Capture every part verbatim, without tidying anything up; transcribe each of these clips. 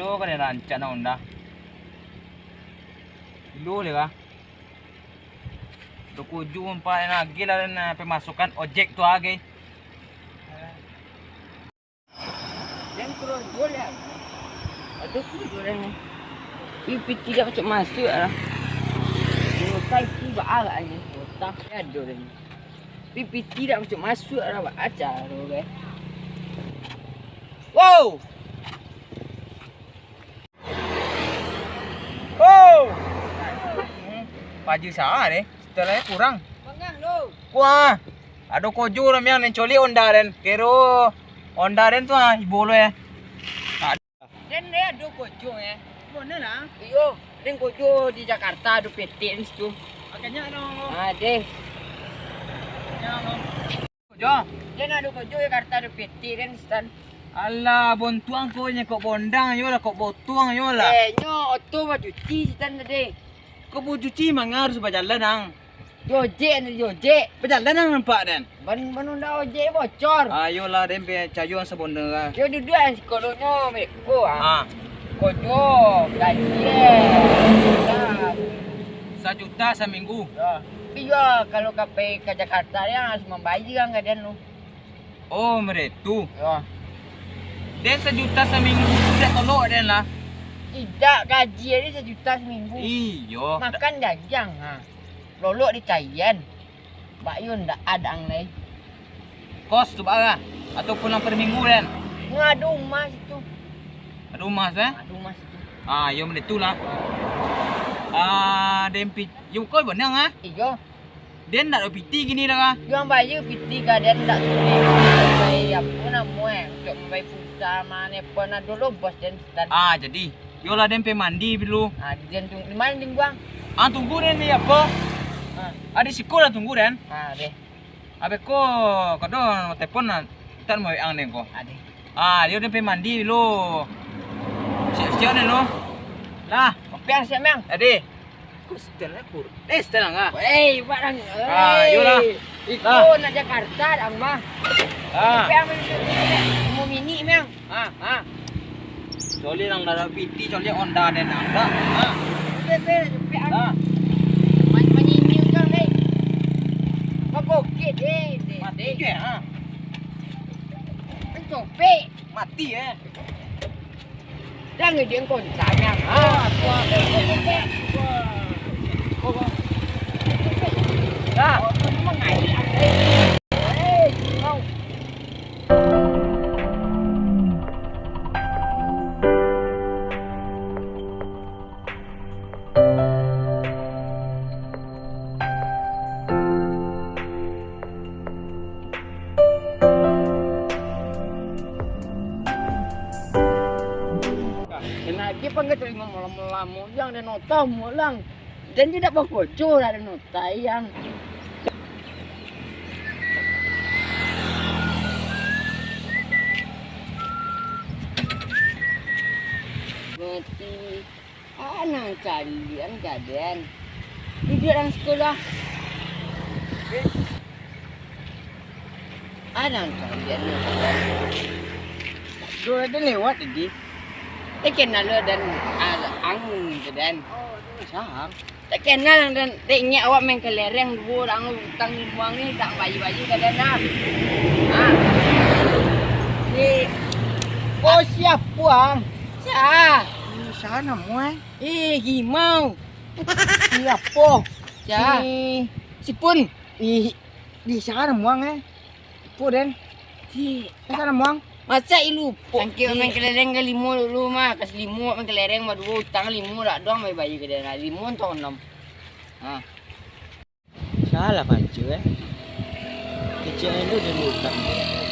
Tu kan rancak nak onda. Lu le kah? Dukuju empat lagi lah, dan pemasukan ojek tu lagi. Dan kerojol ya. Aduh, kerojol ni. Ih, piti dah masuk-masuk lah. Otak itu baa agaknyo. Otak ya, aduh, ni. Pi-, piti dak masuk-masuk lah, baa caro, eh. Wow! Wow! Paja sa deh, setelanyo kurang. Mangang tu. Wah, ado kojo lah, miang, nan coliak onda den. Kiro onda den tu, ah, ibo lo, eh. Den, den ado kojo, eh. Mano lah? Iyo, den kojo di Jakarta ado P T di situ. Makanya no. Ah, deh. Makanya no. Kojo. Den ado kojo di Jakarta ado P T den sitan. Alah, bontuang ko nyo kok bondang yo lah, kok botuang yo lah. Eh, nyo oto bacuci sitan tadi. Kok bacuci manga harus bajalan, ang? Di ojek, di ojek. Bajalan ang nampak den. Ban, ban onda ojek bocor. Ayolah, den picayo sabonda lah. Yo duduak ang sikolonyo, Mek. Ko, ah. Ah. Kojo, gaji, eh. Sajuta. Sajuta saminggu. Yo. Tapi yo, kalau ka pai ka Jakarta, yo harus mambayia ang ka den tu. Oh, mode tu. Yo. Den sajuta saminggu tu dak tolok den lah. Idak, gaji den sajuta saminggu. Iyo. Makan jagiang, ha. Lolok dicaian. Bak yo ndak adang lai. Kos tu bara? Ataupun nan per minggu den? Nyo ado rumah situ. Ado rumah tu, eh? Ado rumah situ. Ah, yo mode tu lah. Ah, den pi-, yo ko banang ah. Iyo. Den ndak ado piti kini dah kah? Yo ang bayia piti ka den, ndak sulik. Mambayia apo namo eh, untuak mambayia pulsa mane pun ado lo bos den sitan. Ah, jadi. Yolah, den pai mandi dulu. Ah, di den tunggu. Di mano den buang? Ah, tunggu den di apo? Ah. Ah, di siko lah tunggu den. Ah, deh. Abih ko, kado telepon lah. Tan mau ang den ko. Ah, deh. Ah, yo den pai mandi dulu. Siap-siap den lo. Lah. Kopi ang siap, Mang? Ade. Ko setel lah, kur. Eh, setel lah, ah. Wei, Pak Dang. Ah, yolah. Iko nak Jakarta, Dang, mah. Ah. Kopi ang mau mini, Mang. Ha, ha. Coli nang dalam piti, coli onda den nang dak. Ha. Be, be, be, ah. Ha. Man-, manyinyiu kang, deh. Babokeh, deh, deh, mati deh. Juo, ha. Pencopek. Mati, eh. Dah ngejeng kontak, Nyang. Ha. Wah, wah, wah, wah, wah. Wah. Dah. Oh, tu memang air, ah. Eh, kau. Kena aja pangga tarimo malam-malam, yang dan otak mulang. Jan indak bakoco lah den utai ang. Mati. Ah, nan caliak ang ka den. Duduak dalam sikolah. Ah, nan caliak ang ka den. Duo den lewat tadi. Eh, kenal lo den, ah, ang tu den. Sahang. Tak kenal ang den, dek ingat awak main kelereng duo urang utang limo ang ni, tak bayi-bayi ka den nah. Ha. Ni. Oh, siapo ang? Sa. Ih, sa namo, eh? Eh, Gimau. Siapo? Sa. Si, si Pun. Ih, di sa namo ang, eh? Apo den? Si. Masa namo ang? Masa ilu po. Sangkek main kelereng ka limo dulu mah. Kas limo main kelereng mah duo utang limo dak doang bayi-bayi ka den. Limo atau enam. Ha. Salah pancik, eh. Kecek elo den utang.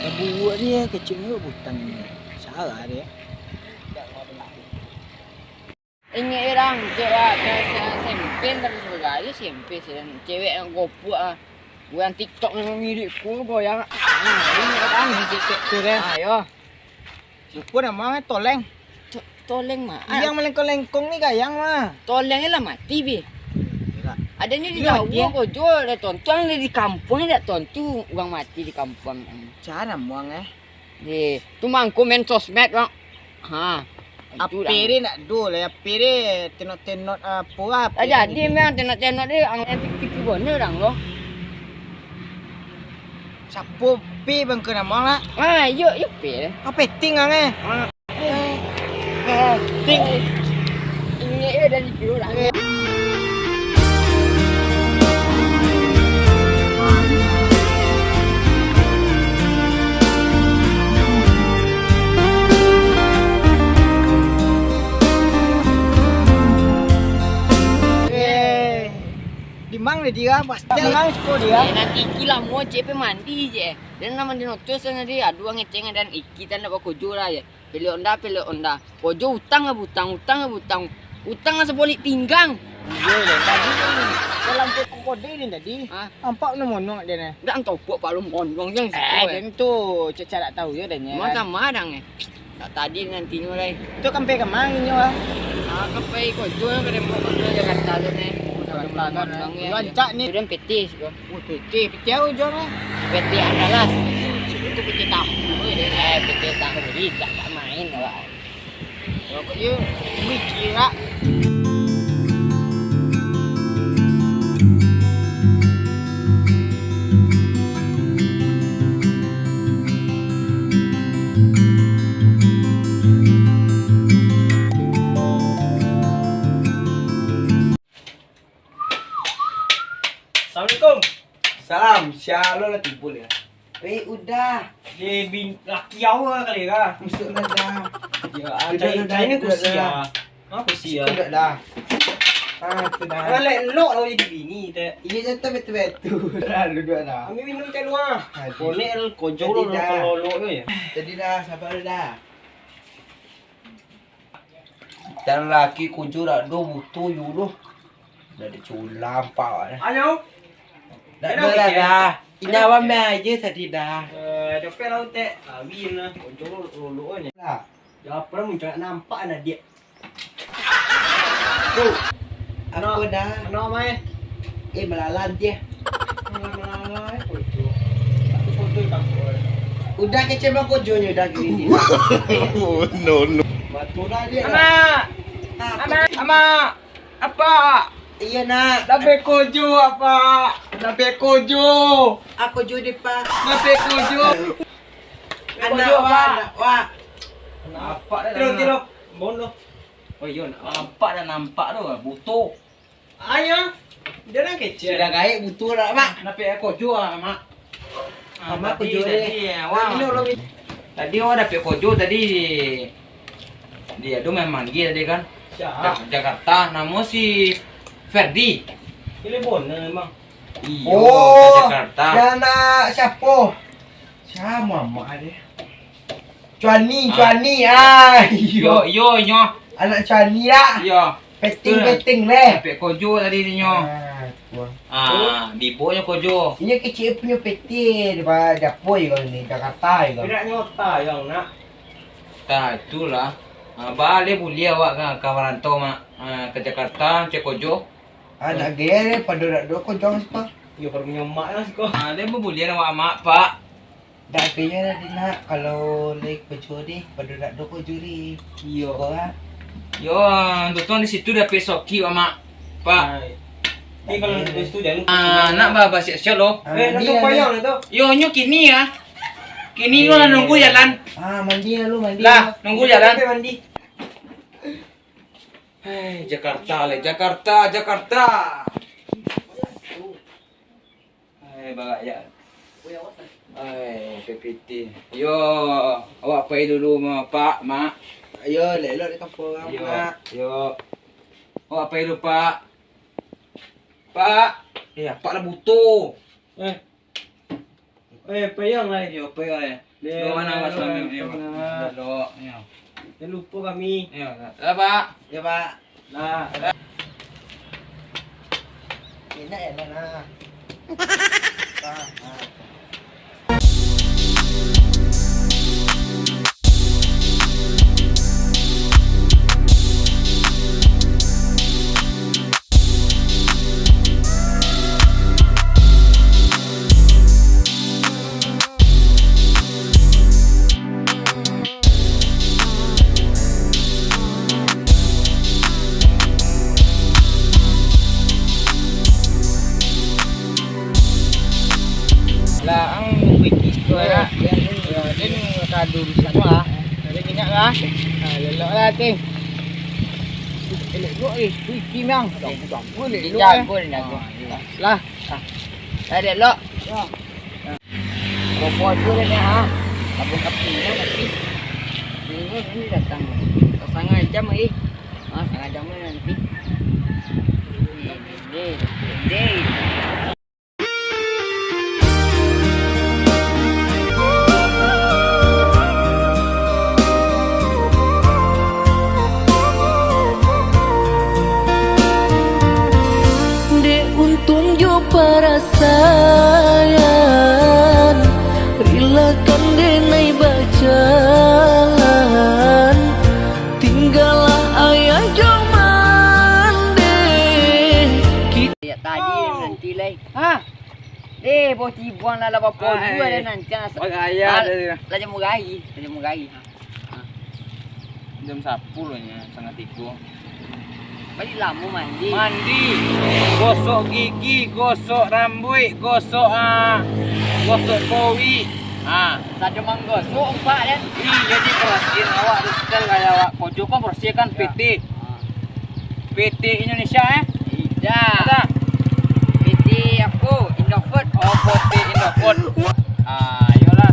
Kabuak ni, eh, kecek elo utang ni. Salah dia. Inyo urang, cewek, ah, S M P, tapi sebagai S M P, sih, cewek nan gopuak, ah. Goyang TikTok nan mirip ku, goyang. Ah, inyo urang. Main TikTok tu, deh. Ah, yo. Siapo namo ang, Toleng? To-, Toleng mah. Yang malengkong-lengkong ni gayang mah. Toleng ni lah mati, bi. Iyolah. Ado ni di Jawa ko jo, dak tontu, di kampuang ni dak tontu urang mati di kampuang. Sa namo ang, eh? Di, tu mangko main sosmed, bang. Ha. Ape deh nak do lah, ape deh tenot-tenot apo lah, ape deh. Jadi memang tenot-tenot deh, ang yang pikir-pikir bono dang lo. Sapo pe bang ke namo nak? Ah, iyo, iyo pe. Ape ting ang eh? Ah. Eh, eh, ting. Ini ya dari dulu lah. Eh, di mang deh dia, pasti di mang siko dia. Eh, nanti Iki lamo cek pe mandi je. Dan nama di notos sana dia, aduh ngeceng dan Iki tanda bakojo lah je. Pelek onda, pelek onda. Kojo utang lah butang, utang lah butang. Utang lah sabolek pinggang. Iyo, dan tadi kan dalam pokok kode ni tadi. Hah? Nampak nak monong deh ni. Dak topok pak lu monong je situ. Eh, eh. Dan tu cecak dak tahu yo dan ya. Macam mana dang eh? Tak tadi nanti nyo lai. Tu kampai kamang inyo ah. Ah, kampai kojo yang kena buat kojo Jakarta tu ni. Jakarta tu. Monong ya. Yo ancak ni. Sudah petis ko. Oh, P T, P T apa jual, eh? P T Andalas. Itu P T tahu, eh. Eh, P T tahu, tidak, tak main, Pak. Pokoknya, mikir, Pak. Assalamualaikum. Salam, sia lo lah timbul ya. Eh, udah. Di bin, laki awak kali ka? Masuk lah dah. Ya, udah, cai, udah, cai ni udah, kusia. Udah. Ha, kusia. Udah dah. Ah, tu dah. Alah, elok lah jadi bini, teh. Iya, jatuh betul-betul. Dah, duduk dah. Ambil minum teh luar. Aduh. Konek el kojo lo, dah. Kalau lo ya. Jadi dah, sabar dah. Dan laki kujo dak do buto yu doh. Dak diculam pawak dah. Ayo. Dak do lah dah. Inyo awak main aja tadi dah. Eh, dompet lah utek. Kawin lah. Kujo lolo ni. Lah. Ya apa lah muncul nampak anak dia. Tu. Apa dah? Anak mai. Eh, malalan dia. Malalan, malalan, eh, kojo. Aku kojo tak boleh. Udah kecil mah kojonyo udah gini. No, no. Batu dah dia. Amak. Ah, Amak, amak. Apa? Iya, nak. Dapat kojo, apa? Dapat kojo. Aku judi, Pak. Dapat kojo. Anak kojo, wak, Pak. Anak wak. Kenapa dah? Tiro, tiro. Bono. Oh iyo, nampak dah nampak tu, buto. Ayo, dia nan kecil. Sudah gaek buto dah, Mak. Dapek kojo ah, Mak. Ah, Mak, tadi, kojo tadi, eh. Tadi awak dapek kojo tadi. Dia tu main manggil tadi kan. Siapa? Ja-, Jakarta, namo si Ferdi. Cilebon memang. Iyo, oh, Jakarta. Dia anak siapa? Sia mamak deh? Cuani, ah. Cuani, ah, iyo. Iyo, iyo, inyo. Anak Cuani lah. Iyo. Peting, betul. Peting leh. Dapek kojo tadi inyo. Ah, tu. Ah, dibonyo kojo. Inyo kecil punyo peting, di ba-, di apo yo ni, Jakarta yo. Tidak nyota yang nak. Tah, itulah. Ah, baleh buliah awak ka, ka marantau, Mak. Ah, ka Jakarta, cari kojo. Ah, nak gaya deh, pado dak do kojo siko. Iyo, pado punyo mak lah siko. Ah, deh, babuliah awak, Mak, Pak. Dak payah lah, Dinak. Kalau lai kojo deh, pado dak do kojo deh. Iyo. Siko, ah. Yo, untuang di situ dapek soki, Mak. Pak. Hai. Ni kalau di situ jangan. Ah, nak ba-, basiap-siap lo. Ah, eh, mandi nak lah, payah ni. Lah tu. Yo, nyo kini ya. Kini lo lah nunggu jalan. Ah, mandi lah lo, mandi. Lah, nunggu jalan. Sampai mandi. Hai, Jakarta le, Jakarta, Jakarta. Hai, barakyat. Hai, P P T. Yo, awak pai dulu ma, Pak, Mak. Yo, lelok di kampuang urang, yo, Mak. Yo. Awak pai dulu, Pak. Pak. Eh, Apak lah buto. Eh. Eh, payang lah. Yo, payang lah. Yo, mana Apak selama ni, Pak? Yo. Jangan lupa kami. Yo, lah, Pak. Yo, Pak. Nah. Enak ya, nah. Nah, nah. Ka dulu semua. Dari minyak lah. Ah, lelok lah, Ting. Elok-elok, eh. Wih, Kim, yang. Dah, dah, dah, elok, eh. Jago, jago. Ah, iya. Lah. Ah. Dah, elok. Ya. Bobo tu dah ni, ha. Abang kapi ni, kapi. Minggu ni datang. Setengah jam lagi. Ha, setengah jam lagi nanti. Ni, ni, ni. Dek untuang jo parasaan, rilakan denai bajalan, tinggalah ayah jo mandeh. Kit- Ya, tadi nanti lai. Ha? Eh, bos tibuang lah, lah bapo dua dah nanti. Bagaya dah. Lah jamu gai, lah jamu gai. Ha. Ha. Jam sapuluh nya, setengah tigo. Balik lamo mandi. Mandi, gosok gigi, gosok rambuik, gosok, ah, gosok kowi. Ha. Sado manggosok umpak, kan? Ih, jadi bersihin awak tu, setel kayak awak kojo kan, bersihkan P T. Ha. P T Indonesia, eh? Indak. Indak. P T apo? Indofood. Oh, P T Indofood. Ah, iyolah.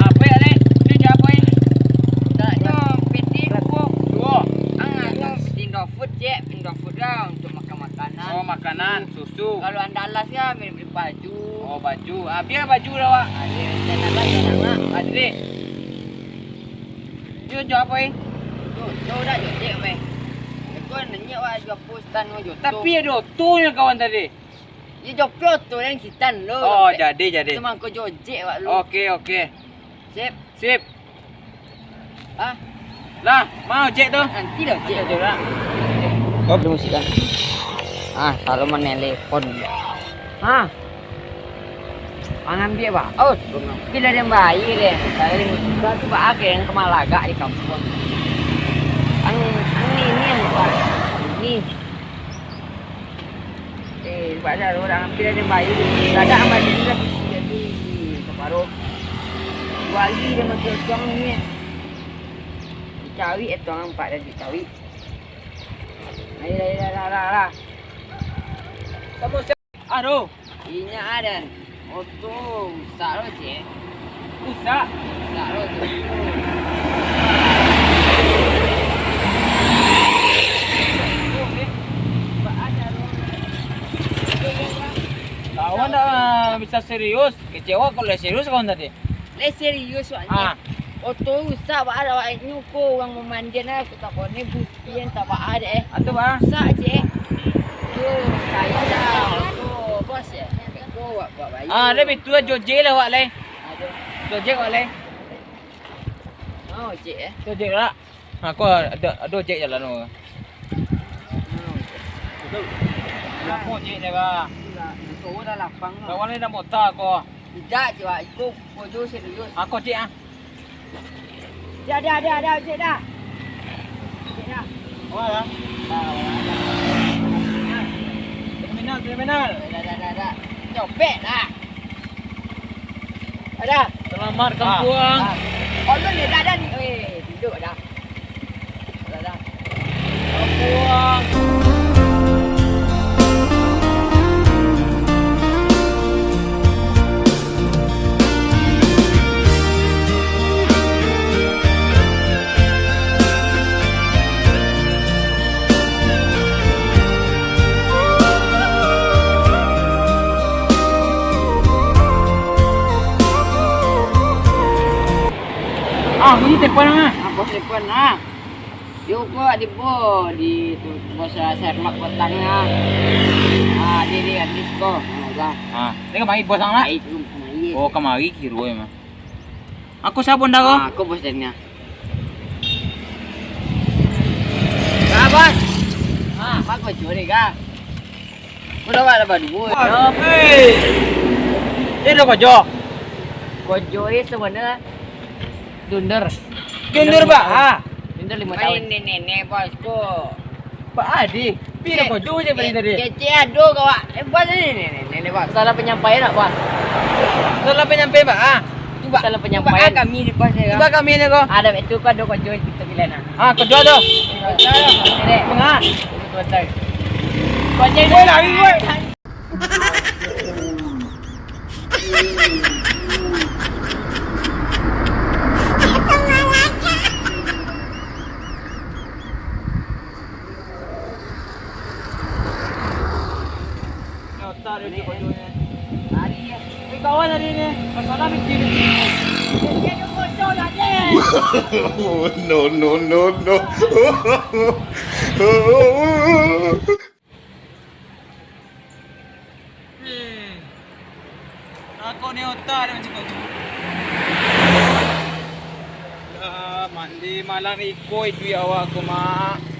Apo ya, Leh? Ini siapa ini? Indak, nyo P T apo? Duo. Ah, nyo Indofood, cek. Indofood lah untuk makan makanan. Oh, makanan, susu. Kalau Andalas ya, beli, beli baju. Oh, baju. Ah, bia baju lah, Wak. Ah, iya, Andalas lah, Wak. Ah, deh. Yo, jo apo, eh? Jo, jo dah, jo cek, weh. Ko nanya, wak, jo apo stand, wak, jo oto. Tapi ado otonyo, kawan, tadi. Yo, jo apo oto, dan kitan lo. Oh, jadi, jadi. Itu mangko jo ojek, wak, lo. Oke, oke. Sip. Sip. Ah. Lah, ma ojek tu? Nanti lah, ojek. Nanti ojek lah. Oh, beli musik kan? Ah, selalu menelepon. Ah. Mangambiak, Pak. Oh, bila den bayia deh. Saya sudah tu, Pak, ake yang kemalagak di kampung. Ang, ang ini yang, Pak. Ini. Eh, Pak, dah urang bila den bayia. Kada amat ini dah jadi separuh. Wali dia masuk tuang ni. Dicari eh tuang empat dah dicari. Ayo, ayo, ayo, ayo, ayo. Kamu Aduh. Inyo aden. Oto rusak lo, cek. Rusak? Rusak lo, cek. Kawan dah bisa serius. Kecewa kalau serius kawan tadi. Lai serius, wak. Ah. Oto rusak, wak, awak nyo ko urang mamandian lah, ko takon ni bus. Pian tak baa deh. Atu baa? Rusak, cek. Tu, kayu dah. Tu, bos, ya. Ko wak, wak bayu. Ah, dah bitu lah, jojek lah, wak, lai. Aduh. Jojek, wak, lai. Oh, cek, eh. Jojek lah. Ha, ko ado, ado jek jalan, wak. Betul. Lapang jek dia, bah. Enggak, motor dah lapang, bah. Kawan ni dah motor ko. Tidak, cek, wak. Iko kojo serius. Ah, ko cek, ah. Dah, dah, dah, dah, cek dah. Cek dah. Awak dah. Dah, dah, dah. Kriminal, kriminal. Dah, dah, dah, dah. Copek dah. Ada. Selamat, ah, kampuang. Ah. Oh, lu ni dah, dah ni. Eh, duduk dah. Dah, dah. Kampuang. Ah, bunyi telepon ah. Ah, bos telepon ah. Yo ko di bo di tu, bos, ah, Sermak Kotang ah. Ah, di, di Andis ko. Ah, udah. Ah, ni kamari bos ang lah? Ai, tu kamari. Oh, kamari kiro emang. Aku sabun dah ko. Ah, aku bos dan nya. Ah, bos. Ah, apa kau curi kah? Udah, Pak, dah baduo. Hei. Eh, dah kojo. Kojo eh sebenarnya dunder. Dunder, Pak. Ah. Dunder lima tahun. Nenek-nenek, bos, ko. Pak Adi, pi dah kojo je bali tadi. Kecek ado kau, Pak. Eh, bos, ni, ni, ni, ni, bos. Salah penyampaian, Pak. Salah penyampaian, Pak. Ah. Salah penyampaian. Kami di pas ni, kan? Tiba kami ni ko. Ada itu ko, ada ko, join kita bila na. Ah, kedua tu. Kedua tu. Ini. Tengah. Betul. Kau jadi. Woi, lari, woi. Otak dia tu bodohnya. Hari ni. Tapi kawan hari ni. Masalah mikir. Dia, dia, dia bodoh lah, dia. No, no, no, no. Eh, takut ni otak dia macam tu. Lah, mandi malam iko itu ya awak ko, Mak.